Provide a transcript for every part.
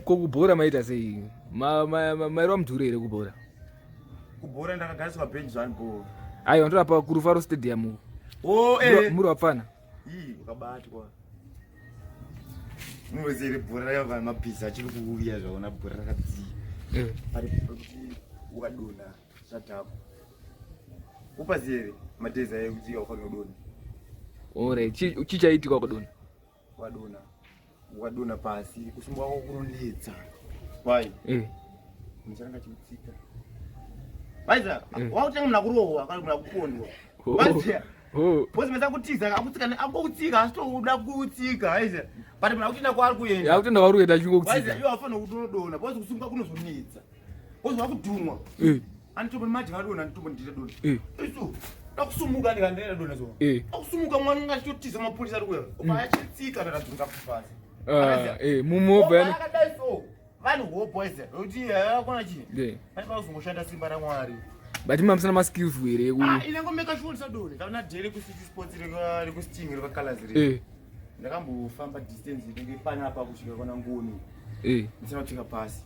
Ko kubhora maita sei? Mairwa mudhuri here kubhora? Kubhora ndakagariswa bench zvan bho. Aiwa ndorapa kuRufaro Stadium uko. Oh eh. Muri wapfana. Ii ukabatwa. Unoziva bhora rakava mabhiza achiri kuuya zvaona bhora rakadziya. Eh. Pari pekuti ukadonha zvadhakwa. Upaziva here madhezi aye kuti aufanira kudonha. Ore chichaitika ukadonha? Ukadonha. Ukadonha pasi kusumba kwako kunonetsa. Why? Eh. Mucharanga chikutsika. Vaiza, Eh. wakutanga muna kurohwa kana muna kupondwa. Oh. Vaiza. Oh. Bosi mesa kutiza akutsika akutsika asi toda kutsika vaiza. But muna kutinda kwaari kuenda. Yakutenda kwaari kuenda Vaiza achingokutsika. iwe afanira kutonodona bosi kusunga kunozonetsa. Bosi wakudhumwa. Eh. Anditombo maji vadona anditombo ndita dona. Eh. Isu dakusumuka ndikandenda dona so. Eh. Dakusumuka mwana unga achitotiza mapurisa ari kuya. Ukayachitsika ndakadhunga pasi. Ah, eh, mumobva yani. Akadai so. Vanhu hope waiza. Kuti akona chii? Eh. Pane pakuzongoshanda simba raMwari. But imi hamusina maskills here eku Ah, inangomeka sure ndisadonhe. Ndakaona dhere kuCity Sports rekuSting rekaColours riri. Eh. Ndakambofamba distance inenge panapa kusvika kwana Ngoni. Eh. Ndisina kutsvika pasi.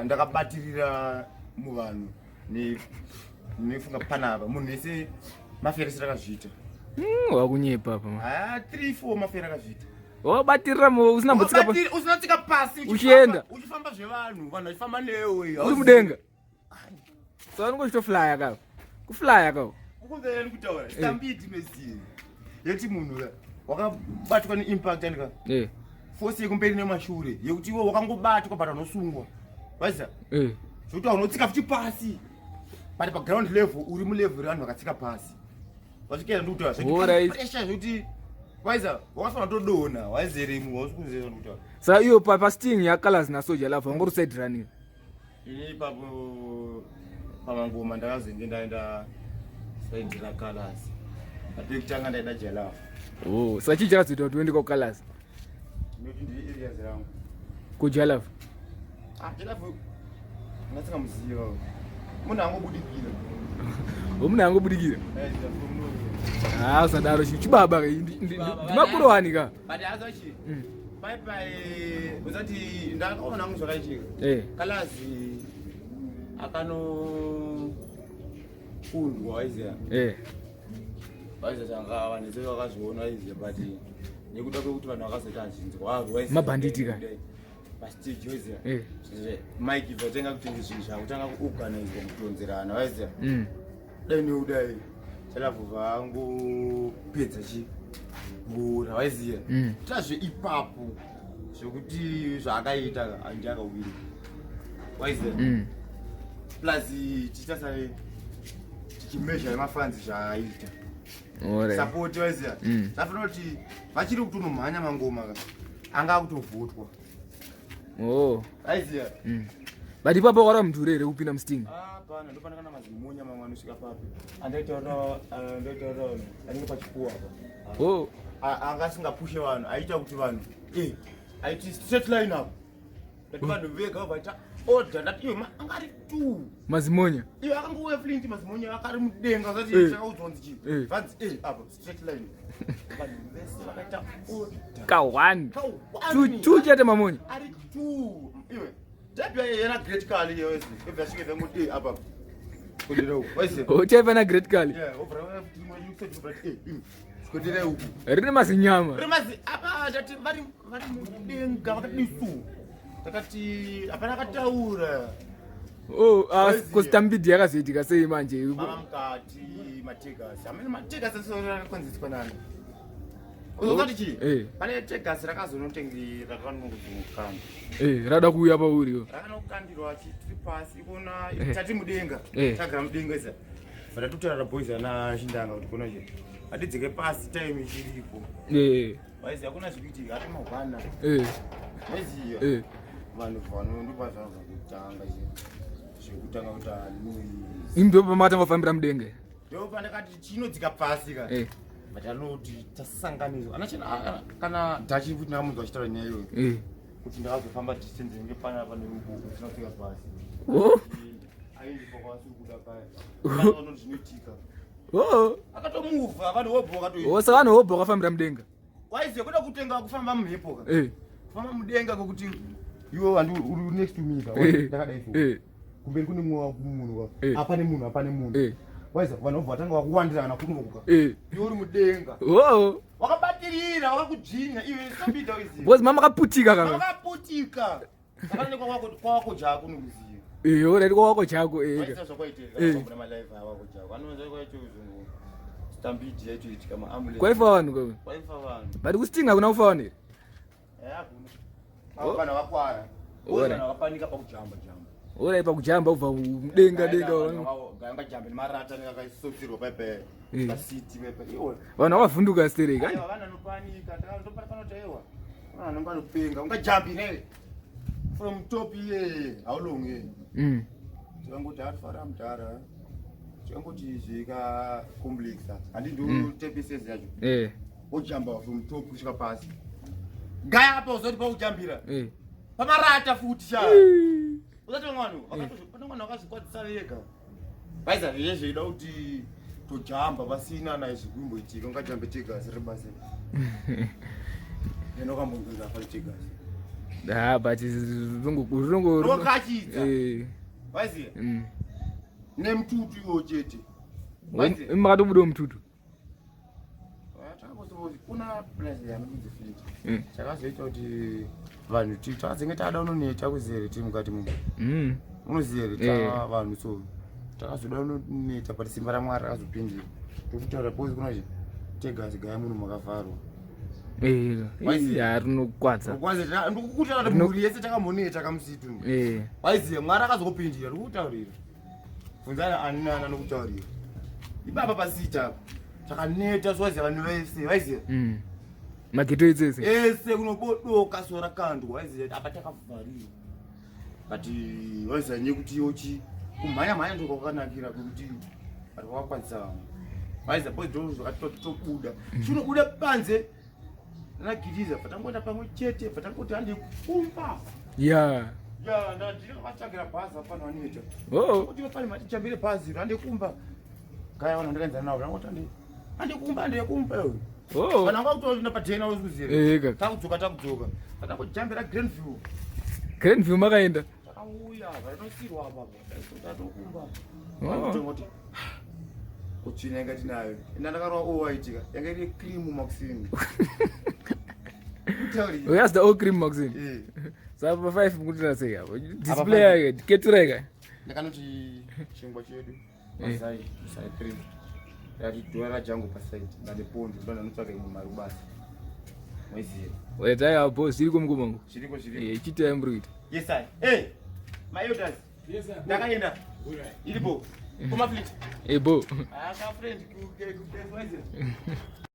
Ndakabatirira muvanhu ne nefunga panapa munhu wese maferesi rakazviita. Wakunyepa apa. Ah, 3 4 mafere akazviita. Wakabatirira usina mbotsika pa. Usina tsika pasi uchienda. Uchifamba zvevanhu, vanhu vachifamba newe. Uri mudenga. So unongo uchitoflya ka. Kuflya ka. Ukunzera ndikutaura. Stampede mesi. Yeti munhu wakabatwa neimpact andika. Eh. Force yekumberi nemashure yekuti iwe wakangobatwa but unosungwa. Waziva? Eh. Zvekuti unotsika futi pasi. But pa ground level uri mu level revanhu vakatsika pasi. Vasvikira ndikutaura zvekuti pressure zvekuti waiza wakafanira kutodonha waizeremu wausi kuziva ndikutaura. Saka iyo pa pa sting ya Colors na Soja Love wangori side running. Ini ipapo pamangoma ndakazenge ndaenda side ra Colors. But pekutanga ndaida Jalove. Oh, saka chii chakazoita kuti uende kwa Colors? Nekuti ndiri areas rangu. Ko Jalove? Ah, Jalove ndasingamuziva. Munhu angobudikira. Munhu angobudikira. Ah, usadaro chibaba ndimakurohani ka. But azochi. Pai pai usati ndakaona hangu zvakaitika. Eh. Kalazi akano kundwa waiziya. Eh. Waiziya changa vanhu vese vakazviona waiziya but nekuda kwekuti vanhu vakazoita zvinzwa waiziya. Mabhanditi ka. Pastage waiziya. Eh. Mike vatanga kutenga zvinhu zvakutanga kuorganizwa kutonzerana waiziya. Dai neudai chalavhu vangopedza chi bhora waiziya. Tazve ipapo zvekuti zvaakaita handi akawina. Waiziya. Plus tichita tichimezha mafanzi zvaaita. Support waiziya. Zvafanira kuti vachiri kutonomhanya mangoma ka. Anga akutovhotwa. Oh. Aiziya. But ipapo wakara mudhuri here kupinda musting? Ah, pana ndopana kana mazimunya mamwe anosvika papi. Andaitaura andaitaura anenge pachikuwa apa. Oh. Anga asingapushe vanhu, aita kuti vanhu eh aiti straight line up. Ndati vanhu vega vaita order ndati iwe anga ari two. Mazimonya. Iwe akangouya Flint mazimonya akari mudenga usati chakaudzwa kunzi chii. Vanzi eh apa straight line. Vanhu vese vakaita order. Ka one. Ka Two one. two chete mamonya. Ari two. Iwe Tabia yena Great Kali iyo wese. Ibva svike vangoti eh apa. Kundira uku. Wese. Oh, chaiva na Great Kali. Yeah, obra futi mwe you said eh. Kundira uku. Rine mazinyama. Rine mazi apa tati vari vari mudenga vakadisu. Takati hapana akataura. Oh, ah, ko stampede yakazoitika sei manje? Mama mukati mategas. Amene mategas asokonziswa nani? Uzoti chii? Eh. Pane tegas rakazonotengi rakanozokanda. Eh, rada kuuya pauri iwe. Rakanokandirwa chitiri pasi ikona Eh. tati mudenga. Eh. Tagara mudenga isa. Vatatotaura na boys ana Shindanga kuti kona chii. Atidzike pasi time ichiripo. Eh. Waiziya kuna zvikuitika ati mahwana. Eh. Waiziya. Eh. Vanhu vano ndopazvabva kutanga chii. Zvekutanga kuti noise. Imi ndipo pamakatanga kufambira mudenga. Ndipo pandakati chinodzika pasi ka. Eh. But anoti tasanganiswa. Ana chena kana Dutch futi ndakamunzwa achitaura nyaya iyoyo. Eh. Kuti ndakazofamba distance inenge panapa neuko usina kutsika pasi. Oh. Aindi pakwasi kuda paya. Vanhu zvinoitika. Oh. Akatomuvha vanhu hobho vakatoita. Oh, saka vanhu hobho vakafambira mudenga. Waiziya kuda kutenga kufamba mumhepo ka. Eh. Kufamba mudenga kokuti Iwe handi uri next to me ka. Ndakadai so. Kumberi kune mumwe wangu munhu ka. Apa nemunhu, apa nemunhu. Waiza vanhu vobva vatanga vakuwandira kana kunoka. Iwe uri mudenga. Oh. Wakabatirira, wakakudzvinya iwe sabida uiziva. Because mama kaputika kana. Makaputika. Saka kwako kwako jako unokuziva. Eh, ora ndiko kwako chako eh. Waisa zvakwaiteka kana ma live awako chako. Anoza kwaito uzungu. Stampede yaitoitika ma ambulance. Kwaifa vanhu kwa. Kwaifa vanhu. But kustinga kuna kufa vanhu here? Eh, hakuna. Oh. Vanhu vakwara. Ora. Vanhu vakapanika pakujamba jamba. Ora pakujamba ubva mudenga denga vanhu. Ganga jambe nemarata nekaisopsirwa paipe. Eh. Pasiti paipe. Iwe. Vanhu vakavhunduka stereka. Aiwa vanhu vanopanika. Ndopanoita ewa. Vanhu vanonga vanopenga. Ungajambi ne. From top iye. How long iye? Tikangoti hatifara mudhara. Tikangoti zvika complex. Handi ndo tepisezi yacho. Eh. Wojamba from top kusvika pasi. Gaya apa uzoti paujambira. Eh. Pamarata futi sha. Usati vamwe vanhu pane vanhu vakazvikwadzisa vega. Vaiza zviye zveida kuti tojamba pasina na izvi kumboitika ungajambe tegasi riri basi. Eno kambonzwa pa tegasi. Ah, but rinongo Rokachidza. Eh. Waiziya? Nemututu iwo chete. Waiziya? Makatobuda mututu. Kuna place yanonzi Flint. Chakazoita kuti vanhu takazenge tada unoneta kuziya here tiri mukati muno. Unoziya here ta vanhu so takazoda unoneta but simba raMwari rakazopindira. Tokutaura because kuna chi tegasi gaya munhu makavharwa. Eh. Waiziya? Ya rinokwadza. Kwanza ndikukutaura kuti mhuri yese takamboneta kamusitu. Eh. Waiziya Mwari akazokupindira ndikukutaurira. Bvunzana ani nani anokutaurira. Ibaba pasita apa. Takaneta so waiziya vanhu vese waiziya. Mageto etsese. Ese kunobodoka so rakandwa waiziya apa takavhariwa. But waiziya nekuti yochi kumhanya mhanya ndiko kwakanakira kwekuti vanhu vakakwanisa vamwe. Waiziya boys ndo zvakatobuda. Chinobuda panze nagiriza patangoenda pamwe chete patangoti handi kumba. Yeah. Ya ndandinovatsvagira bhazi apano vanoita. Oh. Kuti vafane matichambire bhazi handi kumba. Gaya vanhu ndakaenzana navo ndangoti handi handi kumba handi kumba iwe. Oh. Vanhu vanga kutoenda pajena uzizive. Eh, kaka. Takudzoka takudzoka. Patangojambira Grandview. Grandview makaenda. Takauya vainosirwa apa. Tatokumba. Oh. Tongoti kutsvina yanga tinayo. Ina ndakarova owaitika. Yanga iri cream maxim. Kutaurira. Uyasi the old cream maxim. Eh. Saka pa 5 mukutora sei apo? Display yake ketura yake. Ndakanoti chingwa chedu mazai sai cream. Yati dhora rajangu pasaidi ndane pondo ndo ndanotsvaga imwe mari kubasa. Mwaiziva. Wetai apo zviri kumukumangu. Zviriko zviriko. Eh, chitai muri kuita. Yes I. Hey. My elders. Yes sir. Ndakaenda. Iripo. Kuma fleet. Eh, bo. Ah, ka friend ku ku ku.